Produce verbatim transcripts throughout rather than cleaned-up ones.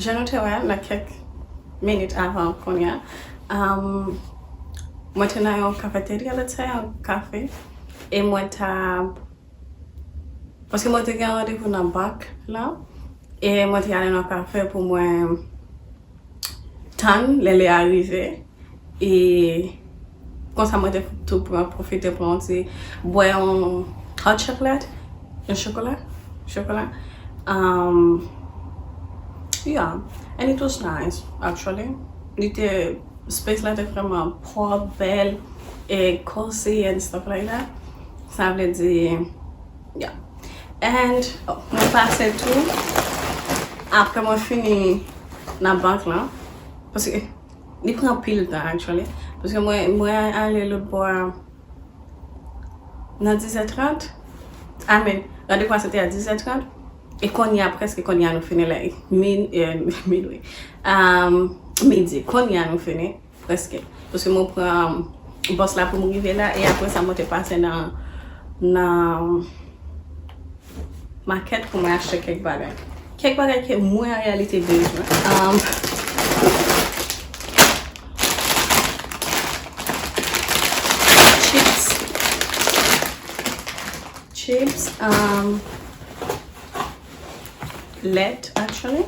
Jan nou te wè nan kèk minit avan kounye a, um, mwen te nan yon kafeterya, let's say, yon kafe, e mwen t ap, paske mwen te gen randevou nan bank lan, e mwen te ale nan kafe pou mwen tann lè lè a rive, e konsa mwen te tou pran, pwofite pran yon ti, bwè yon hot chocolate, yon chokola, chokola. Um, yeah, and it was nice, actually. Li te, space la te vrèman pwòp, bèl, e cozy and stuff like that. Sa vle di, yeah. And, oh, mwen pase tou, apre mwen fini nan bank lan, paske li pran pil tan, actually. Paske mwen, mwen ale lòt bò a nan dizè trant. I mean, randevou a se te a dizè trant. E kounye a, prèske kounye a nou fini, like, min, eh, minwi. Um, midi. Kounye a nou fini, prèske. Paske mwen pran bus la pou mwen rive la, e apre sa, mwen te pase nan, nan makèt pou mwen achte kèk bagay. Kèk bagay ke mwen, an reyalite, bezwen. Um, chips. Chips, um, lèt, actually.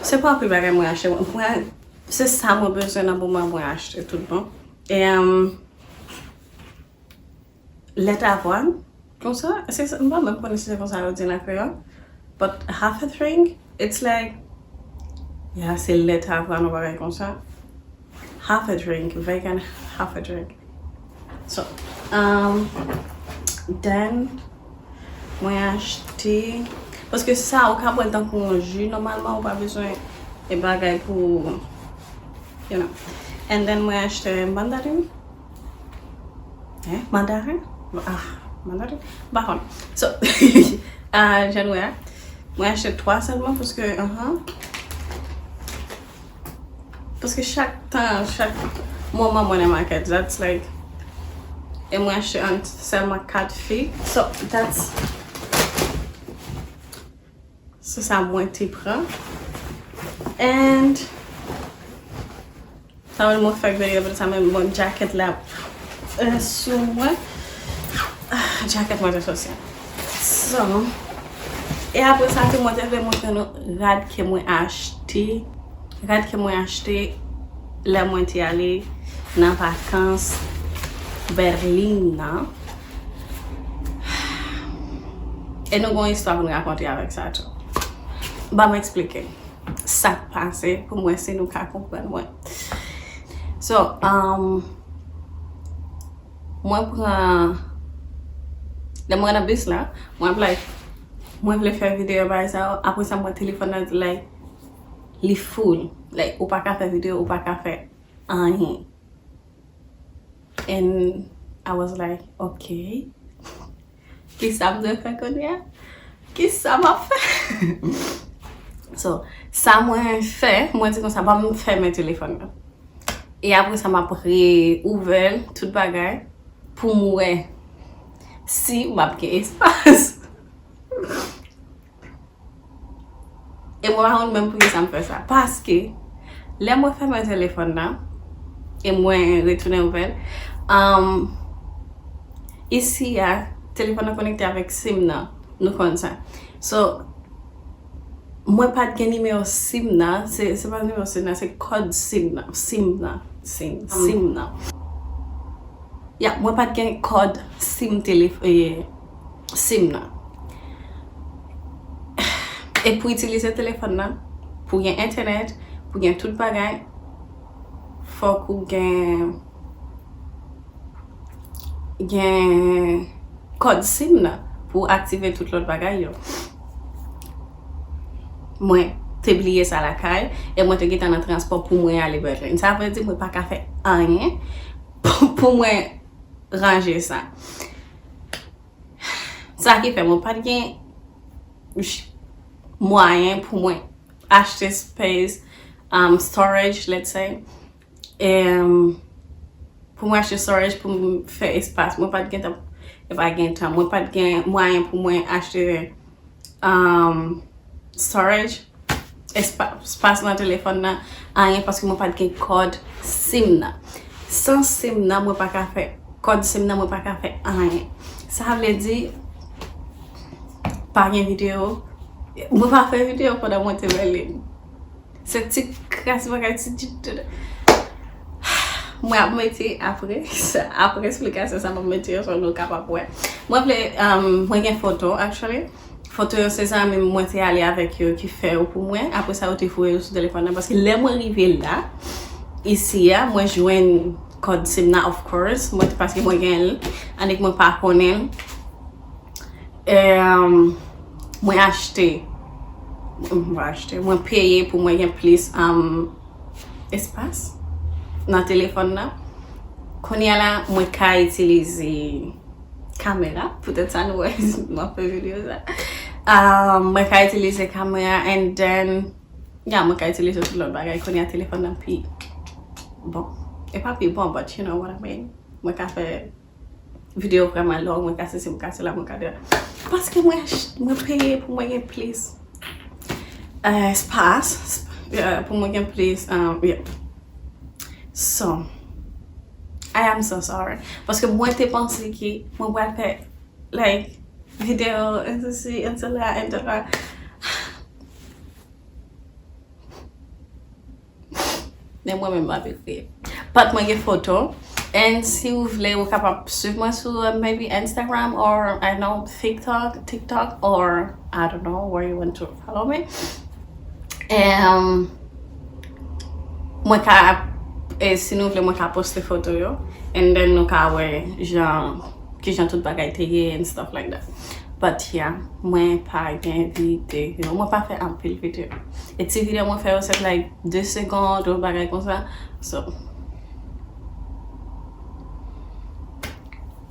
Se pa anpil bagay mwen achte. Mwen, se sa mwen bezwen nan moman mwen achte, tout bon. E, um, lèt avwàn, konsa, se, se, m pa menm konnen si se konsa yo di l an kreyòl, but half a drink, it's like, yeah, se lèt avwàn, yon bagay konsa. Half a drink, vegan half a drink. So, um, then, mwen achte, paske sa, ou ka bwè l tankou yon ji, nòmalman, ou pa bezwen e bagay pou, you know. And then, mwen achte mandarin. Eh, mandarin? Ah, mandarin? M pa konn. So, ah, jan nou wè a, mwen achte twa sèlman, paske, ahan. Paske chak tan, chak moman mwen nan makèt, that's like, e mwen achte an sèlman kat fig. So, that's, se sa mwen te pran. And, sa mwen mwen fèk veye apre sa, men bon, jacket la, eh, sou mwen. Ah, jacket mwen te sòti. So, e apre sa, tou mwen te vle montre nou rad ke mwen achte. Rad ke mwen achte lè mwen te ale nan vakans Berlin nan. E nou gon istwa pou n rakonte avèk sa tou. Ban m eksplike sa k pase pou m wè si nou ka konprann mwen. So, um, mwen pran, lè mwen nan bis la, mwen ap like, mwen vle fè videyo bagay sa yo, apre sa mwen telefòn nan di like, li full. Like, ou pa ka fè videyo, ou pa ka fè anyen. And I was like, okay. Kisa m dwe fè kounye a? Kisa m ap fè? So, sa mwen fè, mwen di konsa, ban m fèmen telefòn nan. E apre sa, m ap reouvè l, tout bagay, pou m wè si m ap gen espas. E mwen pa konn menm poukisa m fè sa. Paske, lè mwen fèmen telefòn nan, e mwen retounen ouvè l, um, isi a, telefòn nan konekte avèk sim nan. Nou konn sa. So, mwen pa t gen nimewo sim nan. Se, se pa nimewo sim nan, se kòd sim nan. Sim nan. Sim, sim nan. Ya, mwen pa t gen kòd sim telef-, e, sim nan. E pou itilize telefòn nan, pou gen entènèt, pou gen tout bagay, fòk ou gen, gen kòd sim nan pou aktive tout lòt bagay yo. Mwen te bliye sa lakay, e mwen te gentan nan transpò pou mwen ale Berlin. Sa vle di mwen pa ka fè anyen pou, pou mwen ranje sa. Sa ki fè mwen pa t gen ch-, mwayen pou mwen achte space, um, storage, let's say. Em, pou mwen achte storage, pou mwen fè espas. Mwen pa t gen tan, e pa gen tan. Mwen pa t gen mwayen pou mwen achte, um, storage. espa- espas nan telefòn nan, anyen, paske mwen pa t gen kòd sim nan. San sim nan, mwen pa ka fè, kòd sim nan, mwen pa ka fè anyen. Sa vle di, pa gen videyo. Mwen pa fè videyo pandan mwen te Bèlin. Se ti kras bagay, ti, ti, ti. Mwen ap mete apre sa, apre esplikasyon sa, mwen mete yo sou nou kapab wè. Mwen vle, um, mwen gen foto, actually. Foto yo se zanmi mwen te ale avèk yo ki fè yo pou mwen. Apre sa, yo te voye yo sou telefòn nan. Paske lè mwen rive la, isi a, mwen jwenn kòd sim nan, of course. Mwen, paske mwen gen l, annik mwen pa konnen l. Em, mwen achte, mwen achte, mwen peye pou mwen gen plis, em, espas nan telefòn nan. Kounye a la, mwen ka itilize kamera, poutèt sa nou wè m ap fè videyo sa. Em, mwen ka itilize kamera, and then, yeah, mwen ka itilize tout lòt bagay. Kounye a telefòn nan pi bon. E pa pi bon, but you know what I mean. Mwen ka fè videyo vrèman long, mwen ka sesi, mwen ka sela, mwen ka de. Paske mwen, ach- mwen peye pou mwen gen plis, eh, espas, eh, pou mwen gen plis, eh, yeah. So, I am so sorry. Paske mwen te panse ki mwen pral fè, like, videyo, and sesi, and sela, and sela. Men mwen menm m ap ekri. But mwen gen foto. And si w vle, ou kapab swiv mwen sou, uh, maybe Instagram or, I don't know, TikTok, TikTok or I don't know where you want to follow me. Um, mwen ka, e si nou vle, mwen ka poste foto yo. And then nou ka wè jan, kijan tout bagay te ye and stuff like that. But yeah, mwen pa gen videyo. Mwen pa fè anpil videyo. E ti videyo mwen fè yo, se like de segonn, yon bagay konsa. So,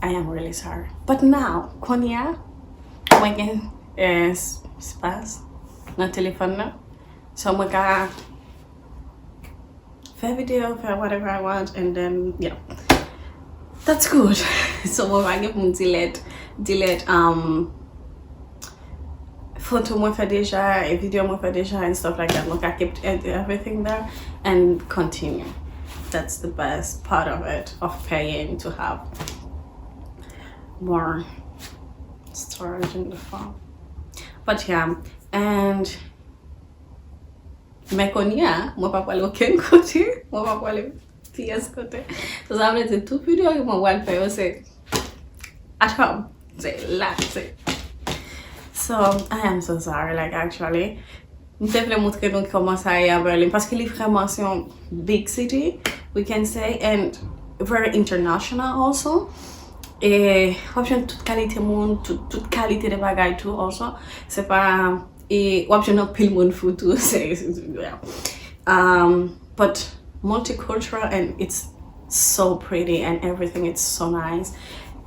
I am really sorry. But now, kounye a, mwen gen, eh, s- espas nan telefòn nan. So, mwen ka fè videyo, fè whatever I want, and then, yeah. That's good. So, mwen pa gen pou m delete, delete, um, foto mwen fè deja, e videyo mwen fè deja, and stuff like that. Mwen ka keep e- everything there and continue. That's the best part of it, of paying to have more storage in the phone. But yeah, and men kounye a, mwen pa prale okenn kote, mwen pa prale pyès kote. So, sa vle di tout videyo ke mwen pral fè yo, se at home. Se la, se. So, I am so sorry, like, actually. M te vle montre nou kòman sa ye a Berlin, paske li vrèman se yon big city, we can say, and very international also. E w ap jwenn tout kalite moun, tout, tout kalite de bagay tou also. Se pa, e w ap jwenn anpil moun fou tou. Se, se, yeah. Um, but multicultural and it's so pretty and everything, it's so nice.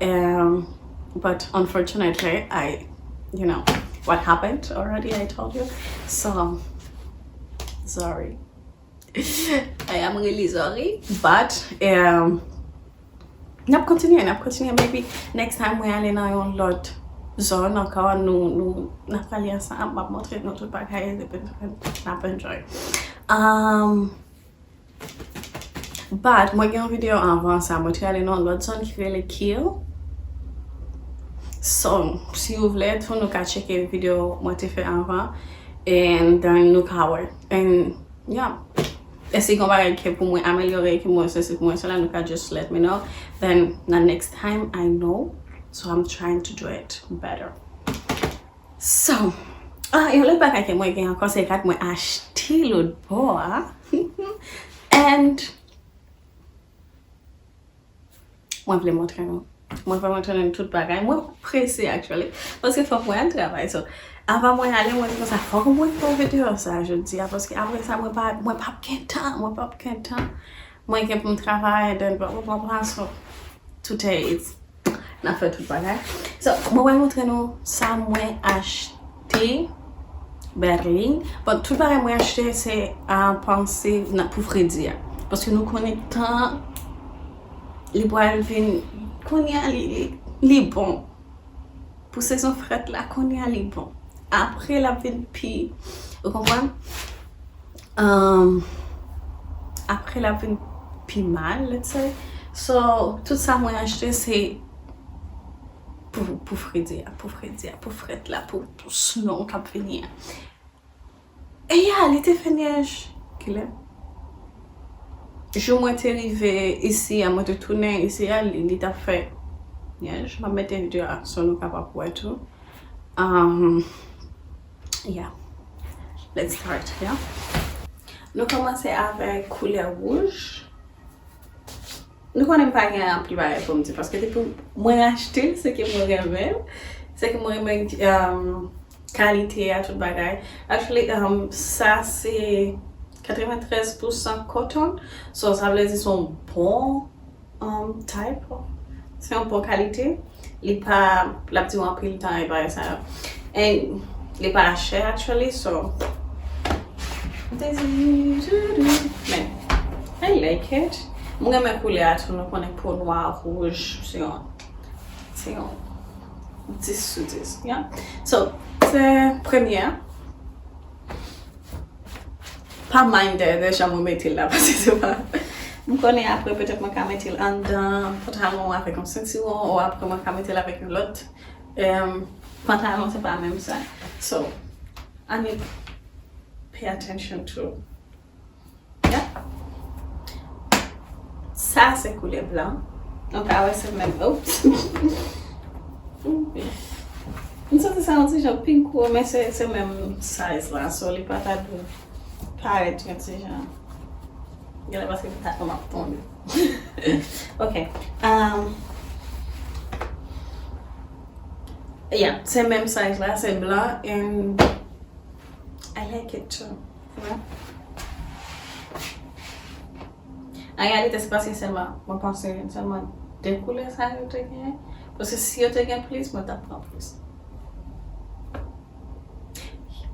Um, but unfortunately, I, you know, what happened already, I told you. So, sorry. I am really sorry, but, um, n ap kontinye, n ap kontinye. Maybe next time mwen ale nan yon lòt zòn ankò, nou, nou, n ap pale ansanm, m ap montre nou tout bagay, epi n ap enjoy. Um, but mwen gen yon videyo anvan sa, mwen te ale nan yon lòt zòn ki rele Kiel. So, si w vle tou, nou ka tcheke videyo mwen te fè anvan, and then nou ka wè. And, yeah. E si gen bagay ke pou mwen amelyore, ke mwen sesi, pou mwen sela, nou ka just let me know. Then, the next time I know, so I'm trying to do it better. So, ah, yon lòt bagay ke mwen gen ankò, se kat mwen achte lòt bò a. And mwen vle montre nou. Mwen vle montre nou tout bagay. Mwen prese, actually. Paske fòk mwen al travay. So, anvan mwen ale, mwen di konsa, fòk mwen fè videyo sa jodi a. Paske apre sa, mwen pa, mwen p ap gen tan. Mwen p ap gen tan. Mwen gen pou m travay, then bla, bla, bla, bla. So, today is, n ap fè tout bagay. So, mwen pral montre nou sa mwen achte Berlin. But tout bagay mwen achte se a panse nan, pou fredi a. Paske nou konnen tan li pral vin, kounye a li, li, li bon. Pou sezon frèt la, kounye a li bon. Apre l ap vin pi, ou konprann? Um, apre l ap vin pi mal, let's say. So, tout sa mwen achte se pou, pou fredi a, pou fredi a, pou frèt la, pou, pou snow k ap vini an. E ya, li te fè nyèj. Kilè? Jou mwen te rive isi a, mwen te tounen isi a, li, li t ap fè nyèj. M ap mete videyo a so nou kapab wè tou. Um, yeah. Let's start, yeah. Nou kòmanse avèk koulè wouj. Nou konnen m pa gen anpil bagay pou m di, paske depi mwen achte l, se ke mwen renmen l, se ke mwen renmen, um, kalite a, tout bagay. Actually, um, sa se katrevenntrèz pousan cotton, so sa vle di se yon bon, um, type, se yon bon kalite. Li pa, l ap di w anpil tan e bagay sa yo. And li pa chè, actually, so. Men, I like it. Mwen renmen koulè a tou, nou konnen po nwa, wouj, se yon, se yon dis sou dis, yeah. So, se premye a. Pa mind de, de jan mwen mete l la, paske se pa. M konnen apre, petèt mwen ka mete l anndan pantalon avèk yon sentiwon, ou apre mwen ka mete l avèk yon lòt, em, pantalon, se pa menm sa. So, I need pay attention to. Yeah. Sa se koulè blan. Nou ka wè se menm, oops. M santi sa yon ti jan pink kou, men se, se menm size la, so li pa ta dwe parèt yon ti jan. Genlè paske m ta kòm ap tonbe. Ok. Um, yeah, se menm size la, se blan, and I like it too. Yeah. An reyalite, se paske sèlman, mwen panse sèlman de koulè sa yo te gen. Paske si yo te gen plis, mwen t ap pran plis.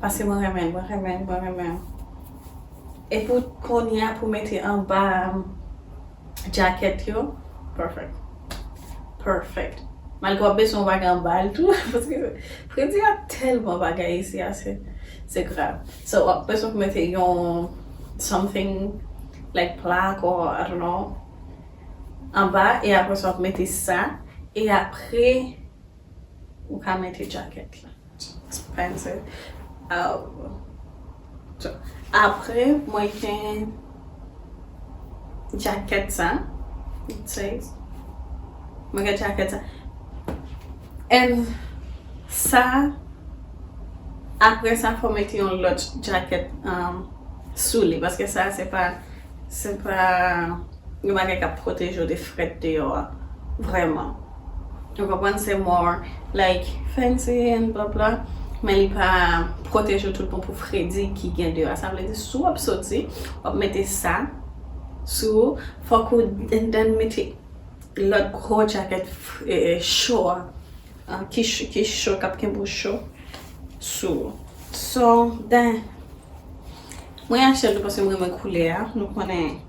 Paske mwen renmen, mwen renmen, mwen renmen. E pou kounye a, pou mete anba djakèt yo, perfect. Perfect. Malgre w ap bezwen yon bagay anba l tou, paske fredi a tèlman bagay isi a, se, se grav. So, w ap bezwen pou mete yon something like plaque or, I don't know, anba, e apre sa, w ap mete sa, e apre, ou ka mete djakèt la. Expensive. Um, so, apre, mwen gen djakèt sa. It says. Mwen gen djakèt sa. And sa, apre sa, fò mete yon lòt djakèt, um, sou li. Paske sa, se pa, se pa yon bagay k ap pwoteje w de frèt deyò a, vrèman. Ou konprann? Se more, like, fancy and bla bla, men li pa pwoteje w tout bon pou fredi ki gen deyò a. Sa vle di, si w ap soti, w ap mete sa sou ou, fòk ou and then mete lòt gwo djakèt, eh, cho a, ah, ki ch-, ki cho, k ap kenbe w cho sou ou. So, then, mwen achte l tou paske mwen renmen koulè a. Nou konnen.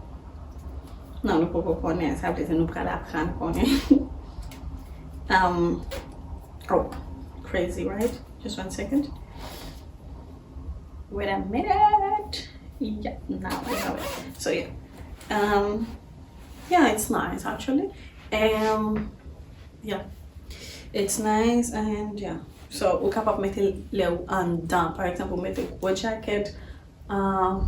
Non, nou poko konnen. Sa vle di nou pral aprann konnen. Um, oh, crazy, right? Just one second. Wait a minute. Yeah, now I have it. So, yeah. Um, yeah, it's nice, actually. Um, yeah. It's nice and, yeah. So, ou kapab mete l lè ou anndan. Pa egzanp, ou mete gwo djakèt, um,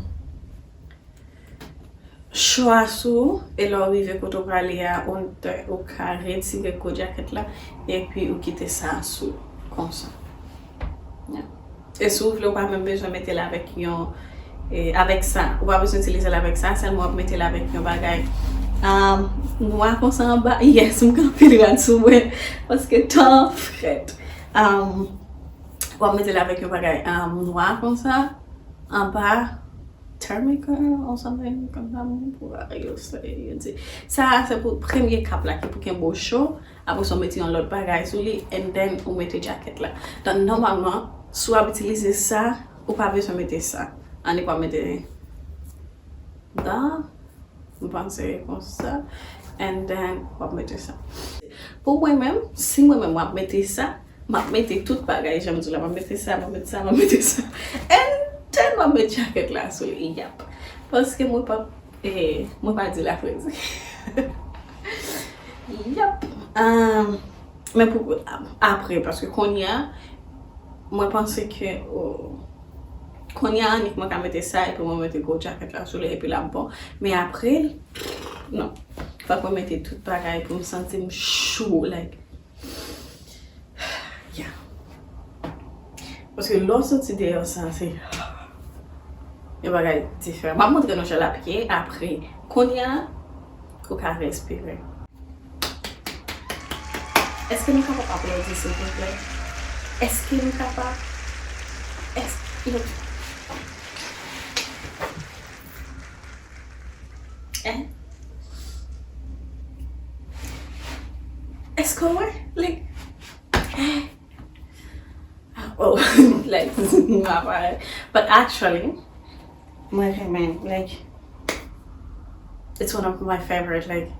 cho a sou ou, e lè w rive kote w prale a, ou, ou ka retire gwo djakèt la, epi ou kite sa sou ou, konsa. Yeah. E si w vle, ou pa menm bezwen mete l avèk yon, e, avèk sa. Ou pa bezwen itilize l avèk sa, sèlman w ap mete l avèk yon bagay, um, nwa konsa anba. Yes, m gen anpil rad sou mwen, paske tan frèt. Um, w ap mete l avèk yon bagay, um, nwa konsa, anba, thermica or something konsa, m pou yo se, yo di. Sa a se pou premye kap la ki pou kenbe w cho, apre sa w mete yon lòt bagay sou li, and then ou mete djakèt la. Donk, nòmalman, si w ap itilize sa, ou pa bezwen mete sa. Annik w ap mete dan, m panse konsa, and then w ap mete sa. Pou mwen menm, si mwen menm m ap mete sa, m ap mete tout bagay, jan m di w la, m ap mete sa, m ap mete sa, m ap mete sa. And Tèlman met jakèt la sou li, yap. Paske mwen pa, eh, mwen pa di la fredi. Yap. Um, men pou apre, paske kounye a, mwen panse ke, oh, kounye a, annik mwen ka mete sa, epi mwen mete gwo jakèt la sou li, epi l ap bon. Men apre, non. Fòk mwen mete tout bagay pou m santi m cho, like, yeah. Paske lè w soti deyò sa, se yon bagay diferan. M ap montre nou jan l ap ye apre. Kounye a, ou ka respire. Èske nou kapab aplodi, silvouplè? Èske nou kapab? Èske nou... Hein? Èske w wè? Like, oh, like, m ap pale. But actually, mwen renmen, like, it's one of my favorite, like,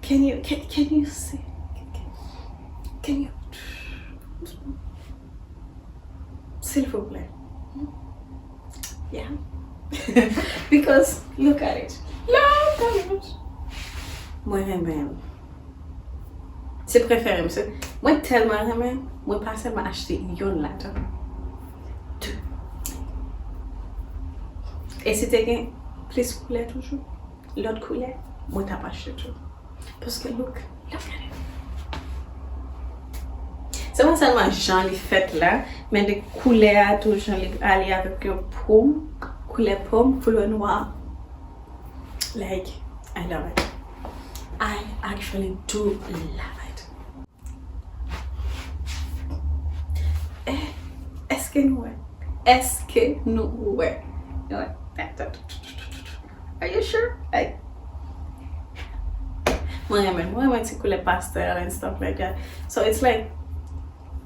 can you, can, can you see? Can you? Silvouplè. Yeah. Because, look at it. Look at it. Mwen renmen l. Se prefere m, se, mwen tèlman renmen, mwen pa sèlman achte yonn ladan. De. E si te gen plis koulè toujou, lòt koulè, mwen t ap achte tou. Paske look, look at it. Se pa sèlman jan li fèt la, men de koulè a tou, jan li ale avèk yon pòm, koulè pòm, koulè nwa. Like, I love it. I actually do love it. Eh, èske nou wè? Èske nou wè? Nou wè? Are you sure? Like, mwen renmen, mwen renmen ti koulè pastel and stuff like that. So it's like,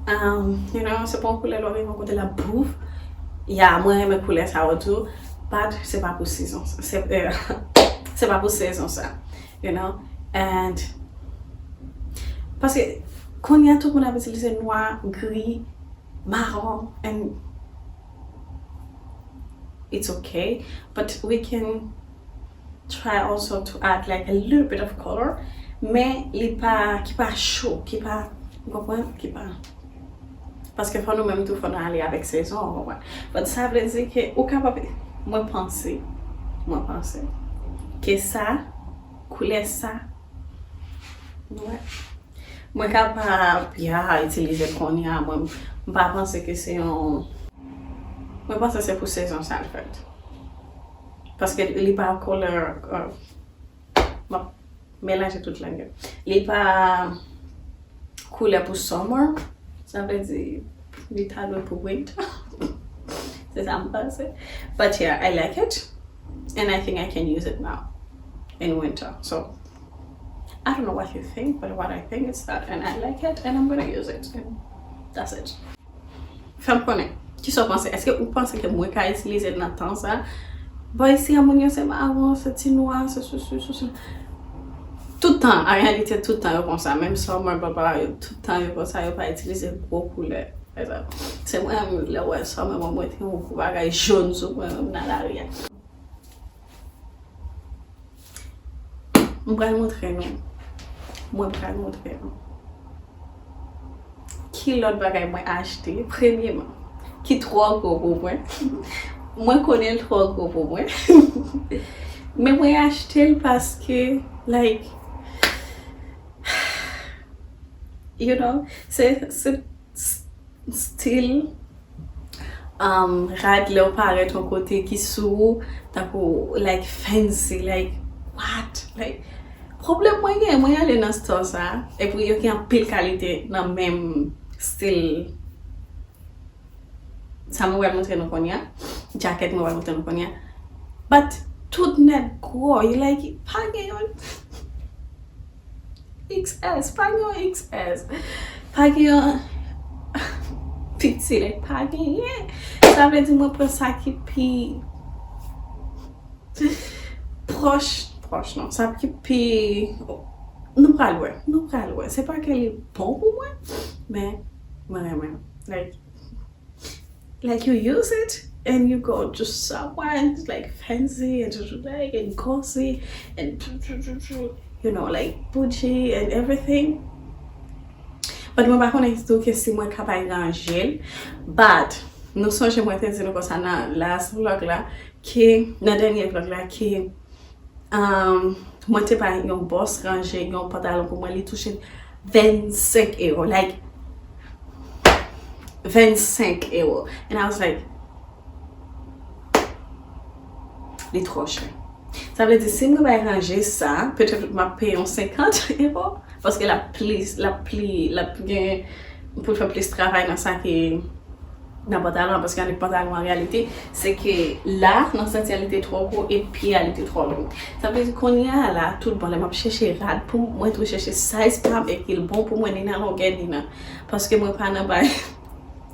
um, you know, se pa yon koulè lè w rive yon kote l ap bouf. Yeah, mwen renmen koulè sa yo tou, but se pa pou sezon, se, eh, se pa pou sezon sa, you know, and paske kounye a tout moun ap itilize nwa, gri, mawon, and it's okay, but we can try also to add like a little bit of color, men li pa, ki pa cho, ki pa, ou konprann, ki pa, paske fò nou menm tou, fò nou ale avèk sezon, ou konprann. But sa vle di ke ou kapab, mwen panse, mwen panse ke sa, koulè sa, nou wè, mwen kapab, ya, itilize l kounye a, mwen, m pa panse ke se yon, mwen panse se pou sezon sa l fèt. Paske li pa koulè, euh, m ap melanje tout lang yo. Li pa koulè pou summer, sa vle di li ta dwe pou winter. Se sa m panse. But yeah, I like it. And I think I can use it now in winter. So, I don't know what you think, but what I think is that, and I like it, and I'm gonna use it. And that's it. Fè m konnen, kisa w panse? Èske ou panse ke mwen ka itilize l nan tan sa? Bon, isi a moun yo se mawon, se ti nwa, se sesi, se sela. Tout tan, an reyalite, tout tan yo konsa. Menm summer, baba yo, tout tan yo konsa, yo pa itilize gwo koulè. Se mwen, lè w wè summer, mwen, mwen te yon gwo bagay jòn sou mwen, menm nan lari a. M pral montre nou. Mwen pral montre nou. Ki lòt bagay mwen achte? Premyeman, ki twò gwo pou mwen. Mwen konnen l twò gwo pou mwen. Men mwen achte l paske, like, you know, se, se s-, stil, um, rad lè w parèt yon kote ki sou ou, tankou, like, fancy, like, what? Like, pwoblèm mwen gen, mwen ale nan store sa, epi yo gen anpil kalite nan menm stil. Sa mwen pral montre nou kounye a. Jakèt mwen pral montre nou kounye a. But tout nèt gwo, you like, pa gen yon X S, pa gen yon X S. Pa gen yon piti, like, pa genyen. Sa vle di mwen pran sa ki pi pwòch, pwòch non, sa ki pi, nou pral wè, nou pral wè. Se pa ke li bon pou mwen, men mwen renmen. Like, Like, you use it and you go to somewhere and it's like fancy and like and cozy and you know, like, bougie and everything. But mwen pa konnen tou ke si mwen kapab ranje l. But nou sonje mwen te di nou konsa nan last vlog la, ke nan dènye vlog la, ke um, mwen te bay yon bòs ranje yon pantalon pou mwen, li touche vennsenk ewo. Like, vennsenk ewo. And I was like, li twò chè. Sa vle di, si mwen bay ranje sa, petèt m ap peye yon senkant ewo, paske l ap plis, l ap pli, l ap gen pou l fè plis travay nan sa ke nan pantalon an, paske annik pantalon an, an reyalite, se ke la, nan senti a, li te twò gwo e pye a, li te twò long. Sa vle di, kounye a la, tout bon, lè m ap chèche rad pou mwen, tou chèche size pa m e ki l bon pou mwen, ni nan longè, ni nan. Paske mwen pa nan bay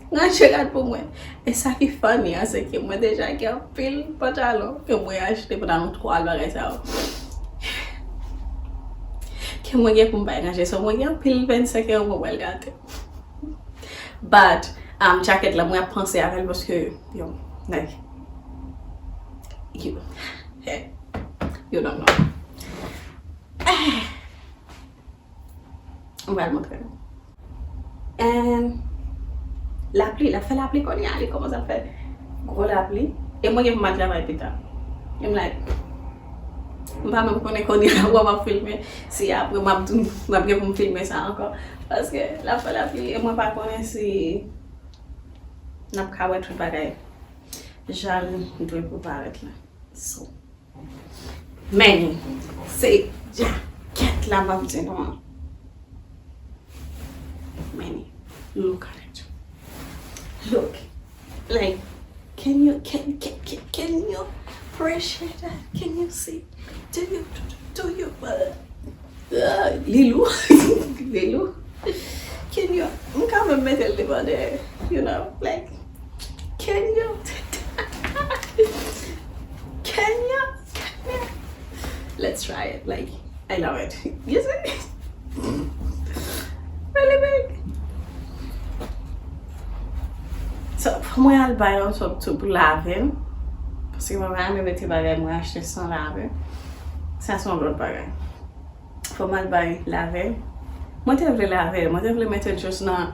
ranje rad pou mwen. E sa ki funny an, se ke mwen deja gen anpil pantalon ke mwen achte, pantalon twal, bagay sa yo. Ke mwen gen pou m bay ranje. So, mwen gen anpil vennsenk ewo mwen pral gate. But, um, jacket la, mwen ap panse avè l paske, yo, like, you, you don't know. Mwen pral montre nou. And lapli, l ap fè lapli kounye a, li kòmanse ap fè gwo lapli. E mwen gen pou m al travay pita. E m like, m pa menm konnen kounye a, wè m ap filme. Si apre m ap, m ap gen pou m filme sa ankò. Paske l ap fè lapli, e mwen pa konnen si n ap ka wè tout bagay jan l dwe pou parèt la. So, men, se jacket la m ap di nou an. Men, look at it. Look. Like, can you, can, can, can, can you appreciate that? Can you see? Do you, do you, uh, uh, li lou. Li lou. Can you, m ka menm mete l devan dèyè, you know, like, can you, can you, can you, let's try it, like, I love it. You see? Really big. So, fò mwen al bay yon sòt tou pou lave l. Paske mwen pa renmen mete bagay mwen achte san lave. Sa se yon lòt bagay. Fò m al bay lave. Mwen te vle lave, mwen te vle mete l just nan,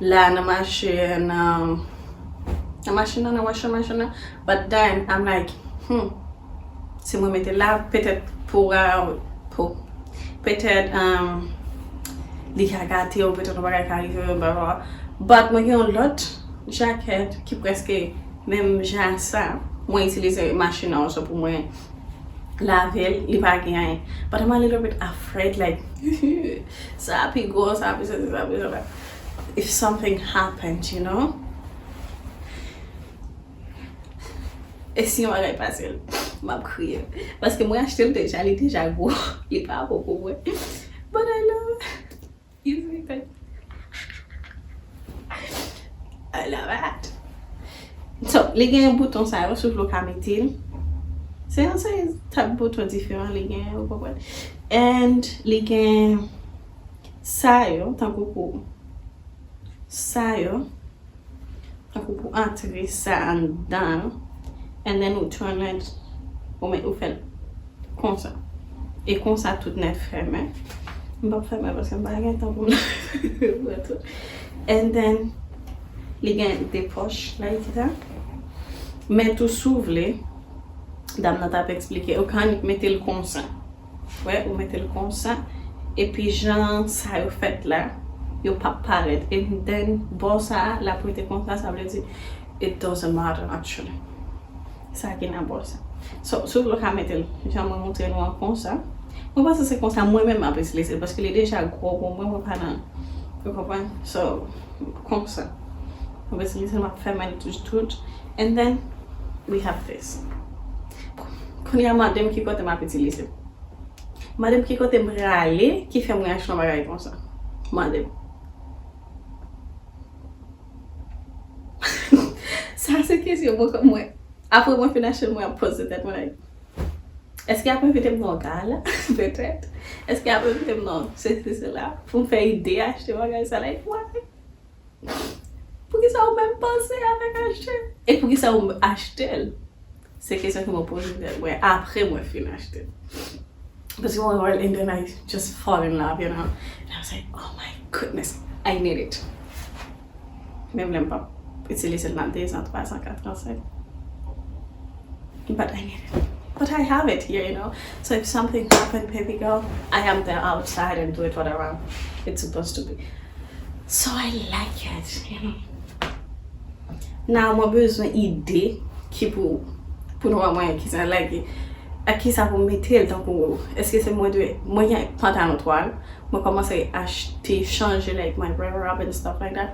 la, nan machin, nan, nan machin nan, nan washing machine nan. But then, I'm like, hmm, si mwen mete l la, petèt pou, pou, petèt, um, li ka gate ou petèt yon bagay ka rive, bla, bla, bla. But mwen gen yon lòt jacket ki prèske menm jan sa. Mwen itilize machin nan also pou mwen lave l, li pa gen anyen. But I'm a little bit afraid, like, sa pi gwo, sa pi sezi, sa pi sezi. If something happened, you know? E si yon bagay pase l, m ap kriye. Paske mwen achte l deja, li deja gwo. Li pa bon pou mwen. But I love it. Excuse me, but I love it. So, li gen bouton sa yo, souf lè w ka mete l. Se yon seri type bouton diferan li gen, ou konprann? And li gen sa yo, tankou pou sa yo. Tankou pou antre sa anndan, and then ou turn it, ou met, ou fè l konsa. E konsa tout nèt fèmen. M p ap fèmen paske m pa gen tan pou m fè tout. And then, li gen de pòch la, et cetera. Men tou si w vle, dam nan t ap eksplike, ou ka annik mete l konsa. Wè, ou mete l konsa. Epi jan sa yo fèt la, yo p ap parèt. And then, bò sa a, l ap rete konsa, sa vle di, it doesn't matter actually. Sa ki nan bò sa. So, si w vle w ka mete l jan mwen montre nou an konsa. Mwen panse se konsa mwen menm m ap itilize l, paske li deja gwo pou mwen, mwen pa nan, ou konprann? So, konsa. Mwen itilize l, m ap fèmen l tout, tout. And then, we have this. Kounye a, mande m ki kote m ap itilize l. Mande m ki kote m prale ki fè mwen achte yon bagay konsa. Mande m. Sa se kesyon mwen, mwen. Apre mwen fin achte l, mwen ap poze tèt mwen, like, èske y ap envite m nan yon gala? Petèt. Èske y ap envite m nan sesi, sela? Pou m fè ide achte bagay sa, like, why? Poukisa ou menm panse avèk achte l? E poukisa ou achte l? Se kesyon ke mwen poze tèt mwen apre mwen fin achte l. Paske mwen wè l and then I just fall in love, you know. And I was like, oh my goodness, I need it. Menm lè m p ap itilize l nan dezan, twazan, katran, senk. But I need it. But I have it here, you know. So if something happened, baby girl, I am there outside and do it whatever it's supposed to be. So I like it, you know. Now mwen bezwen ide ki pou pou nou wè mwen ki sa like ak ki sa pou m mete l tankou èske se mwen dwe mwen gen pantalon twal mwen kòmanse achte chanje like my rubber and stuff like that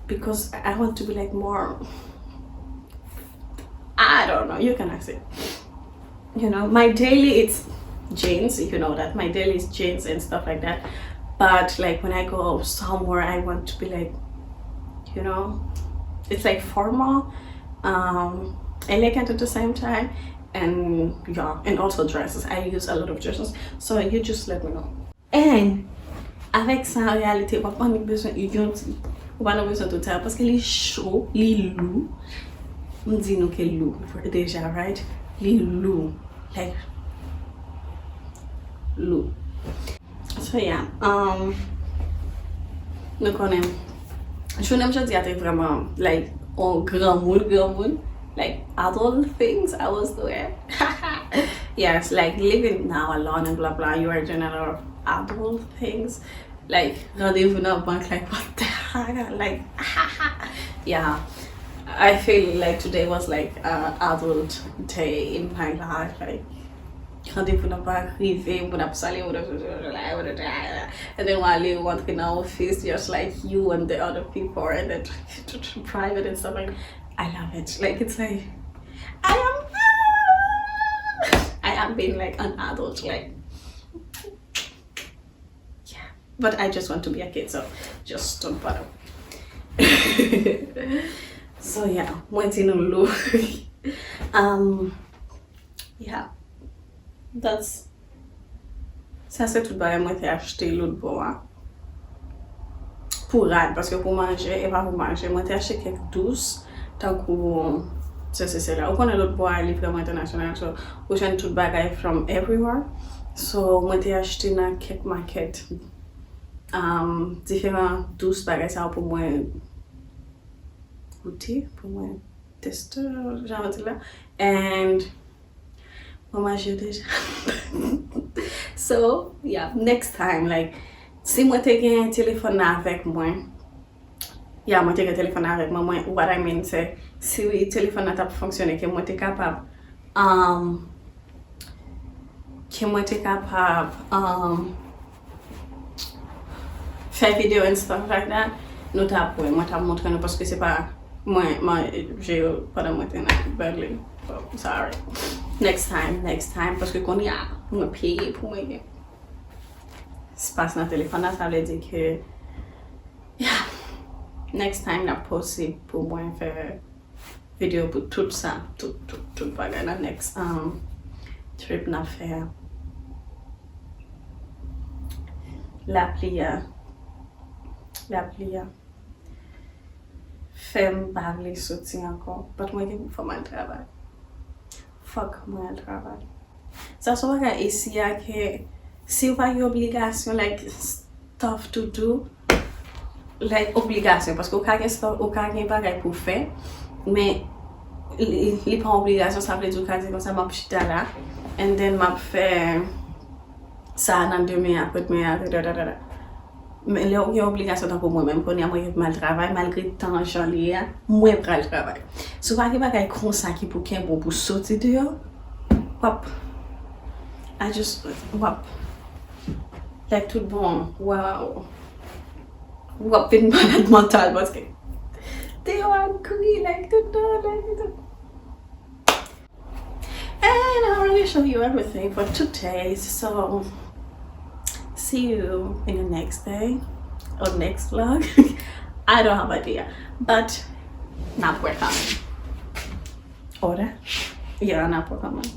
because I want to be like more I don't know, you can ask it. You know, my daily it's jeans, you know that my daily is jeans and stuff like that. But like when I go somewhere, I want to be like, you know, it's like formal, um, elegant at the same time, and yeah, and also dresses. I use a lot of dresses, so you just let me know. And avèk sa an reyalite w ap annik bezwen yon ti ou pa nan bezwen tout sa paske li cho, li lou. M di nou ke lou deja, right? Li lou. Like lou. So yeah, um, nou konnen jounen m jodi a te vrèman like on granmoun, granmoun, like adult things I was doing. Yes, like living now alone and blah blah, you are doing a lot of adult things. Like randevou nan bank, like what the heck, like yeah. I feel like today was like a adult day in my life. Like randevou nan bank rive, moun ap sale, and then w ale, w antre nan office, just like you and the other people, and then private and stuff like that. I love it. Like it's like I am I am being like an adult. Like yeah. But I just want to be a kid, so just don't bother. So yeah, mwen di nou lou. Um, yeah. That's sa se tout bagay mwen te achte lòt bò a. Pou rad, paske pou manje, e pa pou manje. Mwen te achte kèk dous, tankou sesi sela. Ou konnen lòt bò a li vrèman entènasyonal, so ou jwenn tout bagay from everywhere. So mwen te achte nan kèk makèt um, diferan dous bagay sa pou mwen goute, pou mwen teste, jan yo di la. And mwen manje yo deja. So, yeah, next time, like, si mwen te gen telefòn nan avèk mwen, yeah, mwen te gen telefòn nan avèk mwen, mwen, what I mean se, si telefòn nan t ap fonksyone, ke mwen te kapab, um, ke mwen te kapab, um, fè video and stuff like that, nou t ap wè, mwen t ap montre nou paske se pa mwen manje yo pandan mwen te nan Berlin. Oh, sorry. Next time, next time, paske kounye a mwen peye pou mwen gen espas nan telefòn nan, sa vle di ke yeah, next time n ap posib pou mwen fè video pou tout sa, tout, tout, tout bagay nan next um, trip n ap fè a. Lapli a, lapli a fè m pa vle soti ankò, but mwen gen pou fò m al travay. Fòk mwen al travay. Sa se yon bagay isi a ke si w pa gen obligasyon, like, stuff to do, like, obligasyon, paske ou ka gen stuff, ou ka gen bagay pou fè, men li, li pa yon obligasyon, sa vle di ou ka di konsa, m ap chita la, and then m ap fè sa nan demen, apre demen, apre, da, da, da, da. Men lè w gen obligasyon tankou mwen menm, kounye a mwen gen pou m al travay, malgre tan jan li ye a, mwen pral travay. Si w pa gen bagay konsa ki pou kenbe w pou soti deyò, w ap, I just, w ap, like, tout bon, wow. W ap vin malad mantal paske deyò a gri, like, tout tan, like, tout. And I already show you everything for today, so see you in the next day or next vlog. I don't have idea, but n ap wè kanmenm. Ora? Yeah, n ap wè kanmenm.